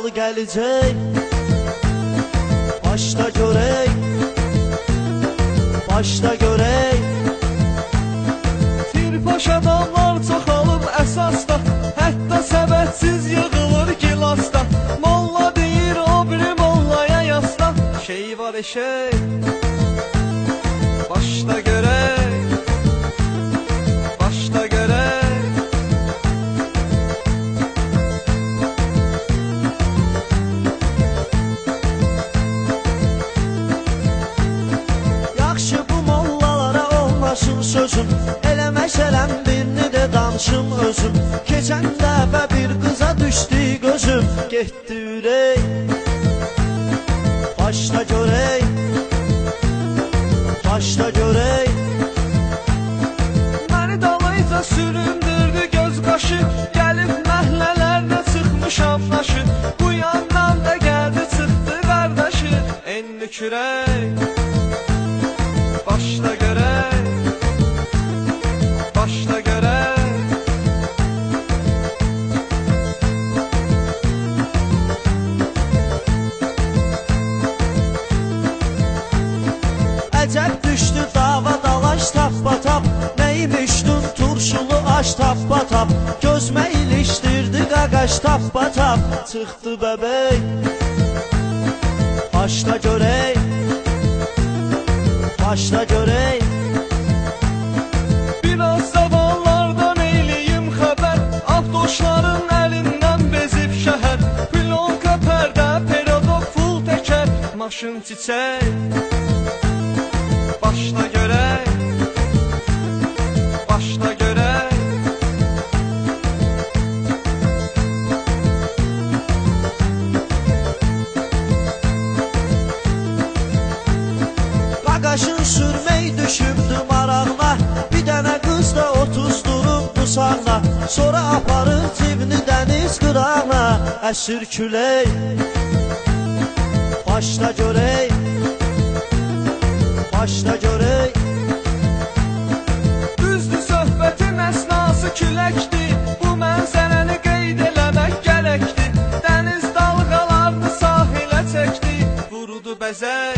hal gələcək. Başda görək, başda görək. Tirpoş adamlar çoxalıb əsasda, hətta səbətsiz yığılır gilasda. Molla deyir o biri mollaya yasla, şey var eşək. Başda görək, başda görək. Yaxşı bu mollalara olmasın sözüm, eləməsələm birini də danışım özüm. Keçən dəfə bir qıza düşdü gözüm, getdi ürək. Başda görək, başda görək. Məni dalıyca süründürdü göz qaşı, gəlib məhlələrdə çıxmışam daşı. Bu yandan da gəldi çıxdı qardaşı, enli kürək. Başda görək, başda görək. Əcəb düşdü dava dalaş tappa tap, neymişdin turşulu aş tappa tap. Gözmə ilişdirdi qaqaş tappa tap, çıxdı bəbək. Başda görək, başda görək. Biraz zavallardan eyleyim xəbər, avtoşların əlindən bezib şəhər. Plonka pərdə, peradok, full təkər, maşın çiçək. Başda görək, başda görək. Qaqaşın sürmək düşübdü marağına, bir dənə qız da otuzdurubdu sağına. Sonra aparır cibini dəniz qırağına, əsir külək. Başda görək, başda görək. Düzdür söhbətin əsnası küləkdir, bu mənzərəni qeyd eləmək gərəkdir. Dəniz dalğalarını sahilə çəkdi, vurudu bəzək.